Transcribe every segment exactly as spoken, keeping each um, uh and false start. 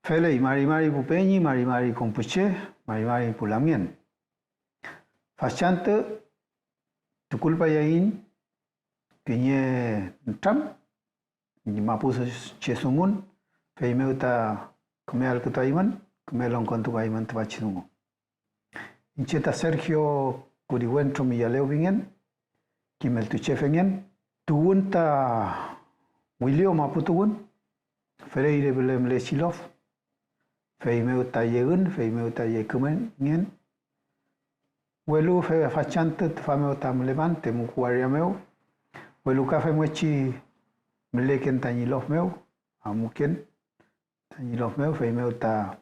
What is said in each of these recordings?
Feley, mari mari pu peñi, mari mari kom pu che, mari mari pu lamngen. Fachantü tukulpayaiñ kiñe nütram ñi mapuche dungun, feymew ta küme allkütuaymün, küme longkontukuaymün tüfachi dungu. Iñche ta Sergio Curiwentro Miyalew pingen, kimeltuchefengen, tuwün ta Wilio mapu tuwün, Freire püle mülechi lof, feymew ta Yegün, feymew ta Yekümengen, welu fe-, fachantü tüfa mew ta mülepan Temuco waria mew, welu ka femngechi müleken tañi lof mew, amuken tañi lof mew, feymew ta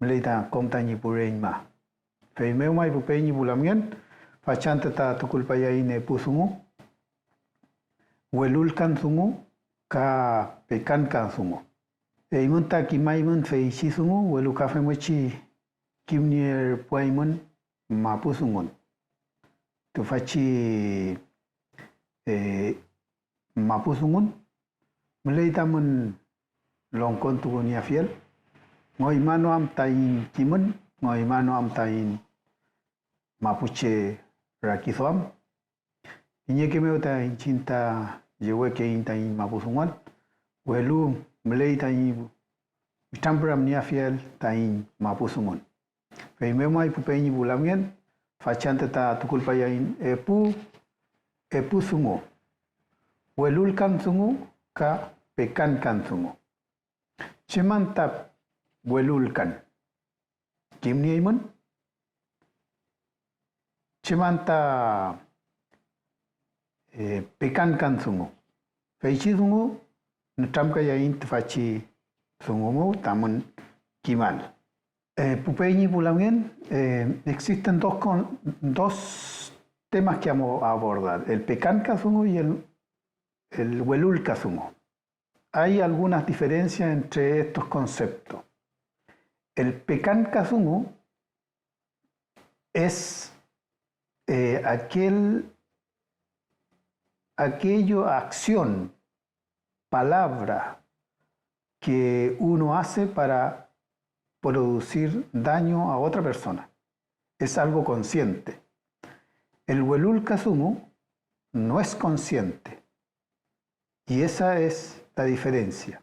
müley ta kom tañi pu reñma. Feymew may pu peñi pu lamngen, fachantü ta tukulpayaiñ epu dungu, welulkan dungu ka pekankan dungu. Eymün ta kimaymün feychi dungu, welu ka femngechi kimnierpuaymün mapu dungun. Tüfachi, eh, mapu dungun müley tamün longkontukunieafiel, ngoymano am taiñ kimün, ngoymano am taiñ mapuche rakiduam. Kiñeke mew ta iñchiñ ta yewekeiñ taiñ mapudunguan, welu müley taiñ witrampüramnieafiel taiñ mapudungun. Feymew may pu peñi pu lamngen, fachantü ta tukulpayaiñ epu, epu dungu, welulkan dungu ka pekankan dungu. ¿Chem anta welulkan? ¿Kimnieymün? ¿Chem anta, eh, pekankan dungu? Feychi dungu nütramkayaiñ tüfachi dungu mew tamün kimal. Eh, pu peñi pu lamngen, eh, existen dos con-, dos temas que vamos a abordar, el pekanka dungu y el, el welulka dungu. Hay algunas diferencias entre estos conceptos. El pekanka dungu es, eh, aquel, aquello, acción, palabra que uno hace para producir daño a otra persona. Es algo consciente. El welulka dungu no es consciente. Y esa es la diferencia.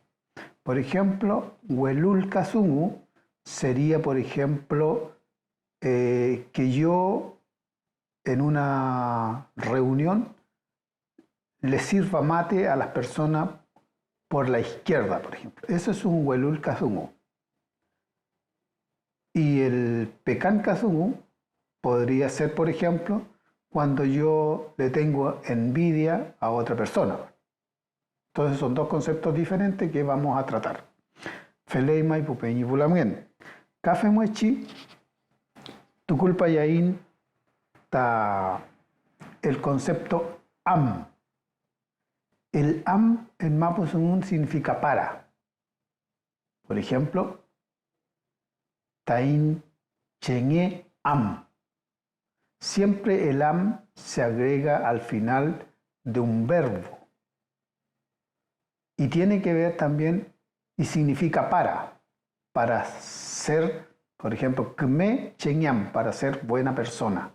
Por ejemplo, welulka dungu sería, por ejemplo, eh, que yo en una reunión le sirva mate a las personas por la izquierda, por ejemplo. Eso es un welulka dungu. Y el pekanka dungu podría ser, por ejemplo, cuando yo le tengo envidia a otra persona. Entonces son dos conceptos diferentes que vamos a tratar. Feley may pu peñi pu lamngen. Ka femngechi tukulpayaiñ ta el concepto am. El am en mapudungun significa para. Por ejemplo, taiñ chenge am. Siempre el am se agrega al final de un verbo. Y tiene que ver también, y significa para, para ser, por ejemplo, küme chengeam, para ser buena persona.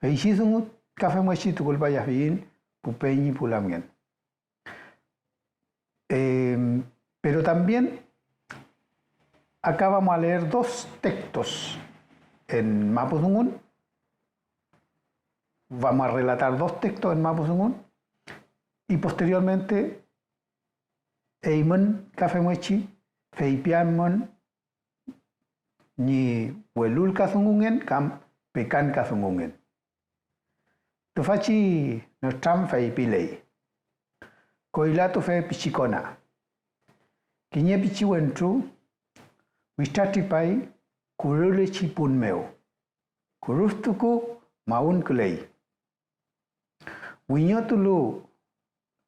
Feychi dungu ka femngechi tukulpayafiyiñ pu peñi pu lamngen. Em, pero también acá vamos a leer dos textos en mapudungun. Vamos a relatar dos textos en mapudungun y posteriormente eymün ka femngechi feypiaymün ñi welulka dungungen kam pekanka dungungen. Tüfachi nütram feypiley: Koylatufe pichi kona. Kiñe pichi wentru witratripay kurülechi pun mew. Kürüftuku mawünküley. Wiñotulu,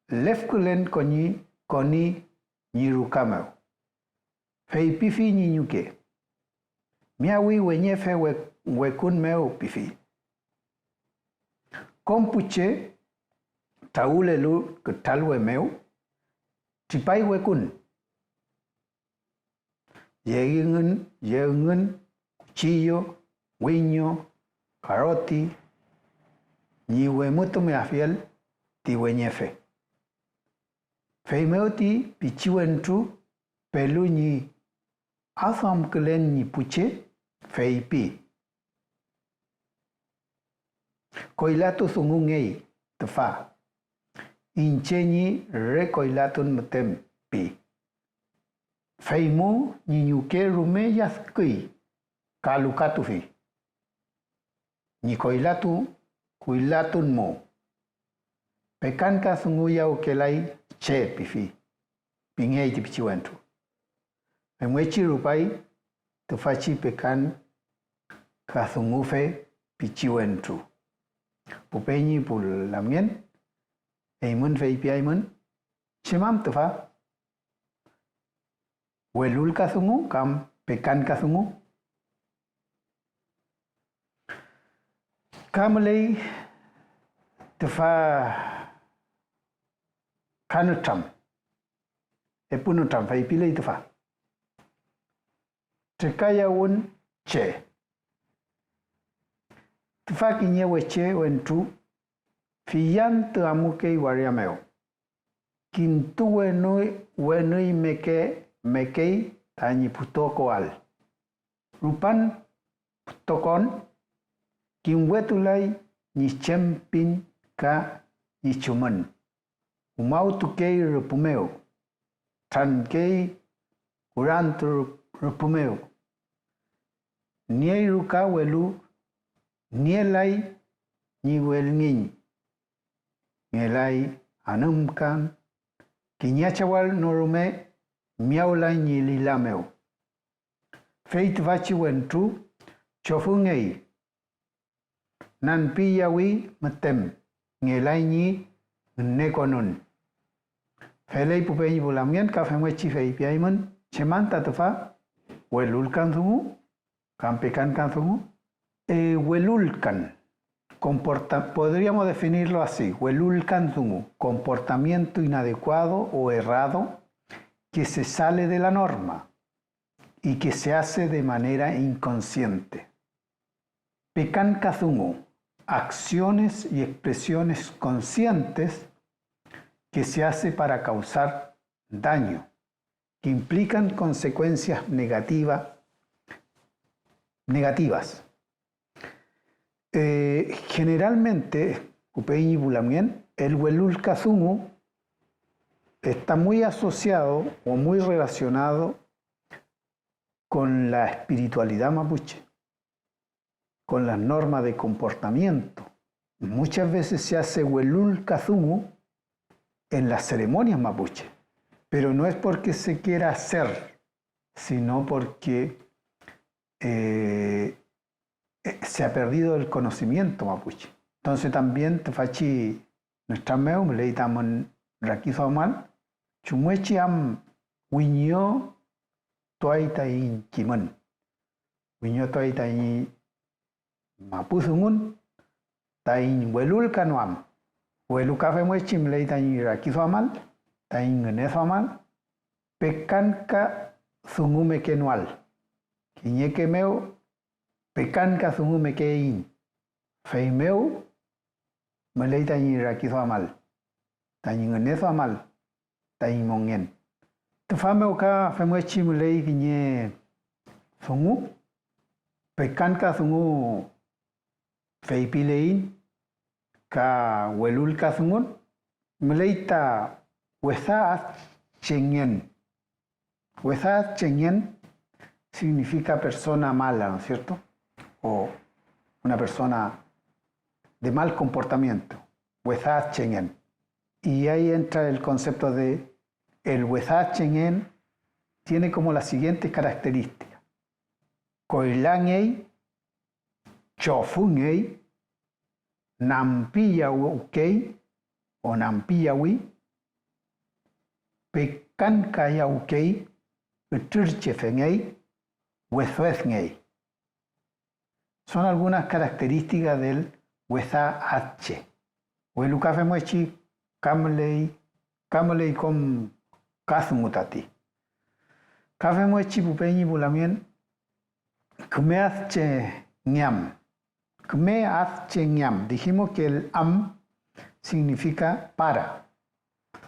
lefkülen koñi, koni ñi ruka mew. Feypifi ñi ñuke: Miyawi weñefe we-, wekun mew, pifi. Kom pu che trawülelu kütralwe mew tripay wekun. yegüngün, yegüngün, kuchillo, wiño, karoti ñi wemütumeafiel ti weñefe. Feymew ti pichiwentru pelu ñi afamkülen ñi pu che, feypi: "Koylatu dungungey tüfa, iñche ñi re koylatun müten", pi. Feymu ñi ñuke rume lladküy ka lukatufi ñi koylatu, koylatun mu. "Pekankadunguyawkelay che", pifi, pingey ti pichiwentru. Femngechi rupay tüfachi pekankadungufe pichiwentru. Pu peñi, pu lamngen, eymün feypiaymün: "¿Chem am tüfa? ¿Welulkadungu kam pekankadungu?" Ka müley tüfa ka nütram, epu nütram, feypiley tüfa: "Trekayawün che". Tüfa kiñe weche wentru fill antü amukey waria mew, kintuwenüy-, wenüymeke-, mekey tañi pütokoael. Rupan pütokon kimwetulay ñi chem pin ka ñi chumün. Umawtukey rüpü mew, trankey kurantu rüpü mew. Niey ruka, welu nielay ñi welngiñ. Ngelay anümkan, kiñe achawall no rume miyawlay ñi lila mew. Fey tüfachi wentru chofungey, nanpiyawi müten, ngelay ñi ngünekonun. Feley pu peñi pu lamngen ka femngechi feypiaymün: ¿chem anta tüfa? ¿Welulkan dungu kam pekankan dungu? Eh, welulkan, comporta-, podríamos definirlo así, welulkan dungu, comportamiento inadecuado o errado que se sale de la norma y que se hace de manera inconsciente. Pekanka dungu, acciones y expresiones conscientes que se hace para causar daño, que implican consecuencias negativa-, negativas. Eh, generalmente, pu peñi pu lamngen, el welulka dungu está muy asociado o muy relacionado con la espiritualidad mapuche, con las normas de comportamiento. Muchas veces se hace welulka dungu en las ceremonias mapuche, pero no es porque se quiera hacer, sino porque, eh, eh, se ha perdido el conocimiento mapuche. Entonces también tüfachi nütram mew müley tamün rakiduamal chumngechi am wiñotuay taiñ kimün, wiñotuay taiñ mapu dungun, taiñ welulkanoam, welu ka femngechi müley tañi rakiduamal, taiñ ngüneduamal, pekanka dungumekenoal. Kiñeke mew pekanka dungumekeiñ, feymew müley tañi rakiduamal, tañi ngüneduamal taiñ mongen. Tüfa mew ka femngechi müley kiñe dungu, pekanka dungu feypileiñ ka welulka dungun, müley ta wesa chengen. Wesa chengen significa persona mala, ¿no es cierto? O una persona de mal comportamiento, wesa chengen. Y ahí entra el concepto de el wesa chengen tiene como las siguientes características. Koylangey, chofungey, nampiyawkey o nampiyawi, pekankayawkey, ütrürchefengey, wedwedngey. Son algunas características del wesa atche. Welu ka femngechi ka müley, ka müley kom ka dungu tati. Ka femngechi pu peñi pu lamngen, küme ad chengeam. Küme ad chengeam. Dijimos que el am significa para.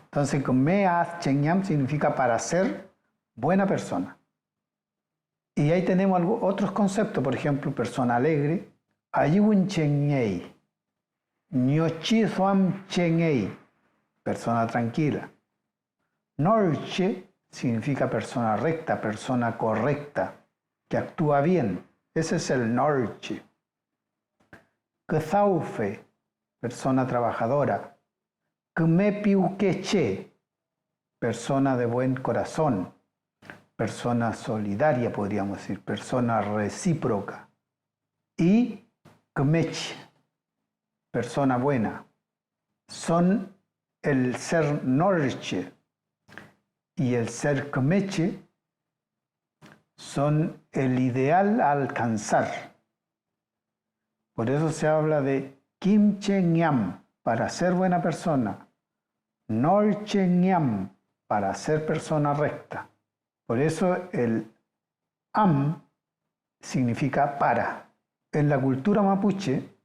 Entonces, küme ad chengeam significa para ser buena persona. Y ahí tenemos algo, otros conceptos, por ejemplo, persona alegre, ayüwünchengey, ñochiduamchengey, persona tranquila. Norche significa persona recta, persona correcta, que actúa bien. Ese es el norche. Küdawfe, persona trabajadora. Küme piwkeche, persona de buen corazón, persona solidaria, podríamos decir, persona recíproca. Y kümeche, persona buena. Son el ser norche y el ser kümeche son el ideal a alcanzar. Por eso se habla de kimchengeam para ser buena persona, norchengeam para ser persona recta. Por eso el am significa para. En la cultura mapuche,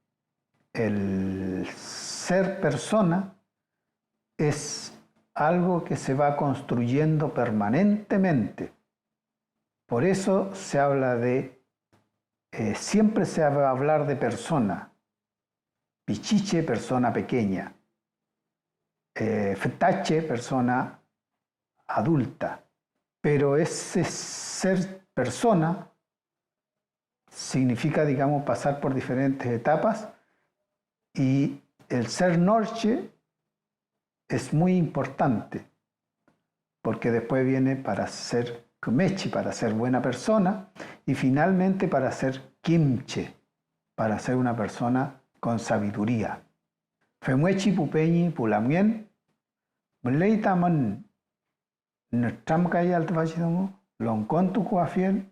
el ser persona es algo que se va construyendo permanentemente. Por eso se habla de, eh, siempre se va a hablar de persona. Pichiche, persona pequeña. Eh, fütache, persona adulta. Pero ese ser persona significa, digamos, pasar por diferentes etapas y el ser norche es muy importante, porque después viene para ser kümechi, para ser buena persona, y finalmente para ser kimche, para ser una persona con sabiduría. Femngechi pu peñi, pu lamngen, müley tamün nütramkayael tüfachi dungu, longkontukuafiel,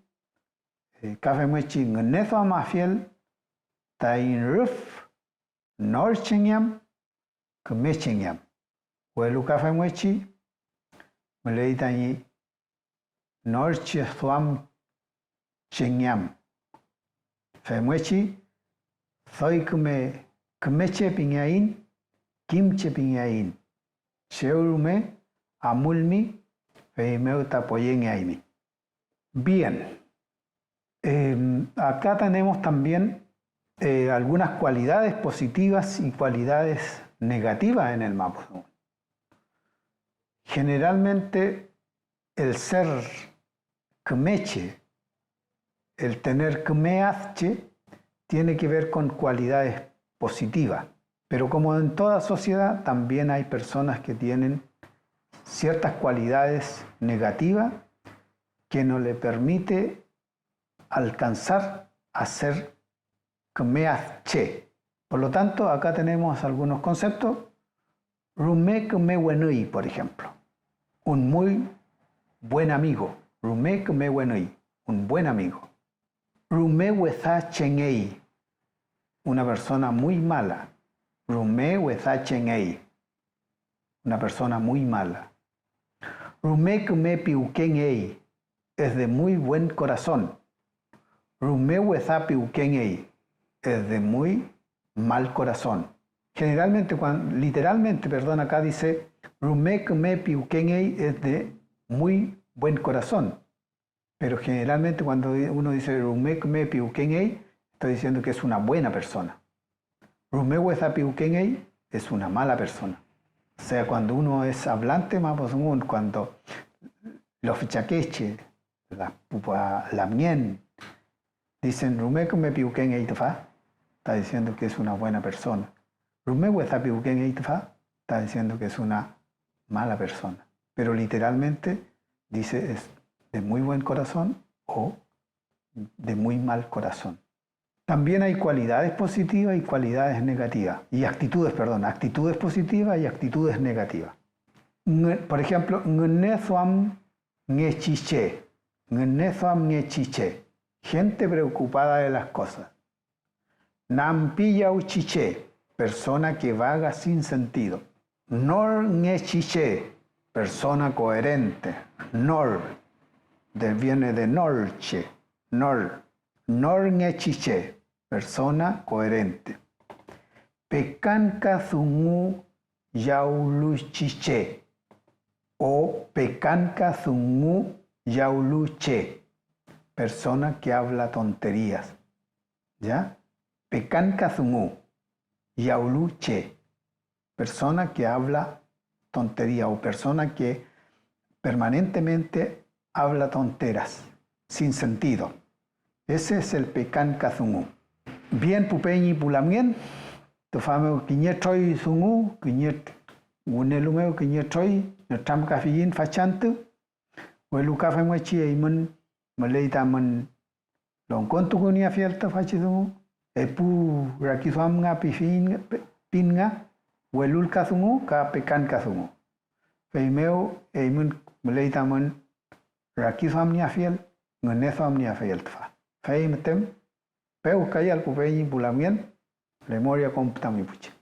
eh, ka femngechi ngüneduamafiel taiñ rüf norchengeam, kümechengeam, welu ka femngechi müley tañi norcheduamchengeam. Femngechi doy küme, kümeche pingeaiñ, kimche pingeaiñ. Chew rume amulmi, feymew ta poyengeaymi. Bien. Em, acá tenemos también, eh, algunas cualidades positivas y cualidades negativas en el mapudungun. Generalmente, el ser kümeche, el tener küme adche, tiene que ver con cualidades positivas. Pero como en toda sociedad, también hay personas que tienen ciertas cualidades negativas que no le permite alcanzar a ser küme adche. Por lo tanto, acá tenemos algunos conceptos. Rume küme wenüy, por ejemplo. Un muy buen amigo. Rume küme wenüy. Un buen amigo. Rume wesa chengey. Una persona muy mala. Rume wesa chengey. Una persona muy mala. Rume küme piwkengey, es de muy buen corazón. Rume wesa piwkengey, es de muy mal corazón. Generalmente, cuan-, literalmente, perdón, acá dice, rume küme piwkengey, es de muy buen corazón. Pero generalmente cuando di-, uno dice rume küme piwkengey, está diciendo que es una buena persona. Rume wesa piwkengey es una mala persona. O sea, cuando uno es hablante, mapudungun, cuando los fichaqueche, la, la lamngen, dicen rume küme piwkengey tüfa, está diciendo que es una buena persona. Rume wesa piwkengey tüfa, está diciendo que es una mala persona. Pero literalmente dice es de muy buen corazón o de muy mal corazón. También hay cualidades positivas y cualidades negativas. Y actitudes, perdón, actitudes positivas y actitudes negativas. Nge-, por ejemplo, ngüneduamngechi che, ngüneduamngechi che, gente preocupada de las cosas. Nampiyawchi che, persona que vaga sin sentido. Norngechi che, persona coherente. Nor. de, viene de norche, nor, norngechi che, persona coherente. Pekanka dungu yawluchi che o pekanka dungu yawlu che, persona que habla tonterías, ¿ya? Pekanka dungu yawlu che, persona que habla tontería o persona que permanentemente habla tonteras, sin sentido. Ese es el pekanka dungu. Bien, pu peñi, pu lamngen, tüfa mew kiñe troy dungu, kiñe wünelu mew kiñe troy nütramkafiyiñ fachantü, welu ka femngechi eymün müley tamün longkontukunieafiel tüfachi dungu, epu rakiduam nga pifiñ, pin nga, welulka dungu ka pekanka dungu. Feymew eymün müley tamün rakiduamnieafiel, ngüneduamnieafiel tüfa. Fey müten pewkayal pu peñi pu lamngen, lemoria kom tami pu che.